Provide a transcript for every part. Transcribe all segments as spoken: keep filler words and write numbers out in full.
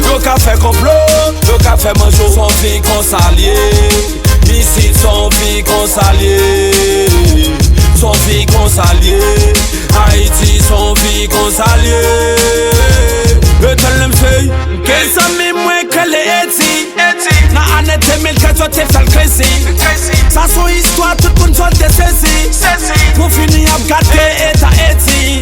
Yo ka fè konplo, yo ka fè manjò, s on vi konsa l ye. Isit s on vi konsa l ye. S on vi konsa l ye. Ayiti s on vi konsa l ye. Yo tèl m fey. Gen zanmi mwen k rele Edi. Nan ane de mil trèz yo te fè l krezi. Sa s on istwa tout moun sot te sezi. Pou fini y ap gade eta Edi.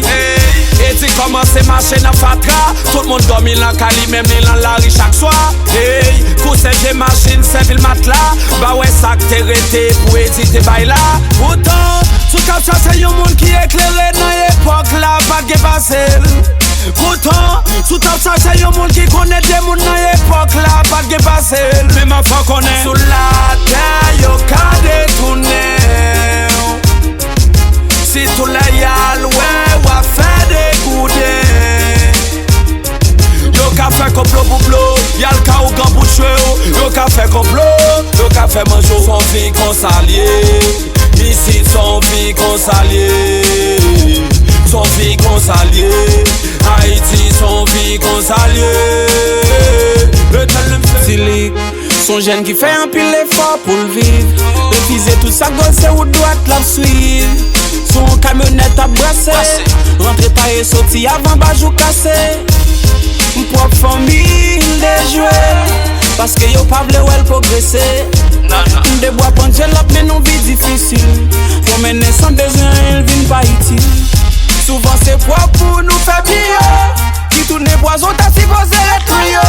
Edi kòmanse mache nan fatra. Tout moun dòmi nan kay li, menm li nan lari chak swa. Hey, kouzen vye machin sèvi l matla. Ba wè sa k te rete pou Edi te bay la. Poutan, si w t ap chache yon moun ki eklere nan epòk la, pa t gen pase l. Poutan, si w t ap chache yon moun ki konnen de moun nan epòk la, pa t gen pase l. Men m ap fè w konnen. Sou latè, yo ka detounen w. Sitou lè y al wè w ap fè degouden. Yo ka fè konplo pou blo, y al ka ougan pou tchwe w. Yo ka fè konplo, yo ka fè manjò. S on vi konsa l ye. Isit s on vi konsa l ye. S on vi konsa l ye. Ayiti s on vi konsa l ye. Yo tèl m fey. Ti Lik, s on jèn ki fè anpil efò pou l viv. Refize tout sa k gòl, se wout dwat l ap swiv. S on kamyonèt ap brase. Rantre tare soti avan bajou kase. M pwòp fanmi l dejwe. Paske yo pa vle wè l pwogrese. M de bwa pandye l ap mennen yon vi difisil. Fò mennen san bezwen anyen l vin pa itil. Souvan se pwòp pou nou fè pye. Ki tounen pwazon ta sipoze ret nou yo.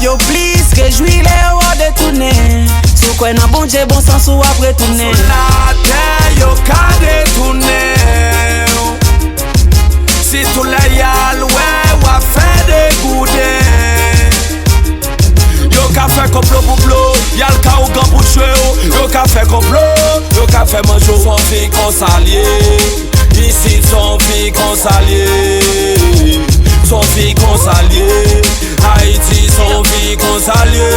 Yo plis rejwi lè yo wè w detounen. Si w kwè nan Bondye, bon sans ou ap retounen. Sou latè, yo ka detounen w. Sitou lè y al wè w ap fè degouden. Yo ka fè konplo pou blo, y al ka ougan pou tchwe w. Yo ka fè konplo, yo ka fè manjò. S on vi konsa l ye. Isit s on vi konsa l ye. S on vi konsa l ye. Ayiti s on vi konsa l ye.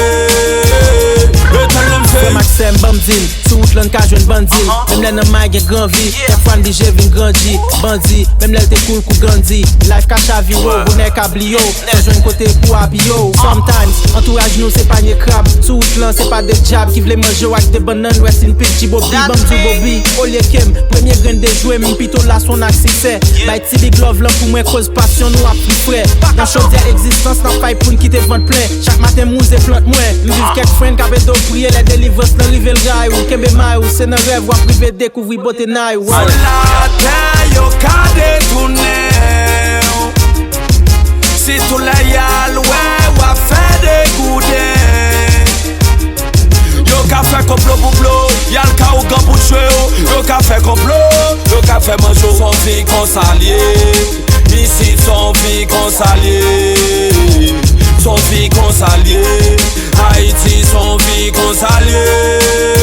Yo tèl m fey. Frè m ak sè m, ban m di l, sou wout lan n ka jwenn bandi. Menm lè nan may gen gran vi, kèk fwa n blije vin grandi. Bandi, menm lè l te koul kou Gandhi. Life ka chavire w, bonè ka bliye w. Sa jwenn kote pou apiye w. Sometimes, antouraj nou se panye krab. Sou wout lan, se pa de djab ki vle manje w ak de bannann, rest in peace, G-Bobby, ban m di w Bobby. Olye ke m premye grenn dejwe, m pito la s on ak siksè. Bay ti Lik love lan pou mwen, koz pasyon nou ap pi frè. Nan chodyè egzistans, n ap fay pou n kite vant plen. Chak maten, m wouze plant mwen. M viv kèk fren k ap ede w priye, lè delivrans lan rive l ray ou. Kenbe may ou, se nan rèv w ap rive dekouvri bote nay ou. Sou latè, yo ka detounen w. Sitou lè y al wè w ap fè degouden. Yo ka fè konplo pou blo, y al ka ougan pou tchwe w. Yo ka fè konplo, yo ka fè manjò. S on vi konsa l ye. Isit s on vi konsa l ye. S on vi konsa l ye. Ayiti s on vi konsa l ye.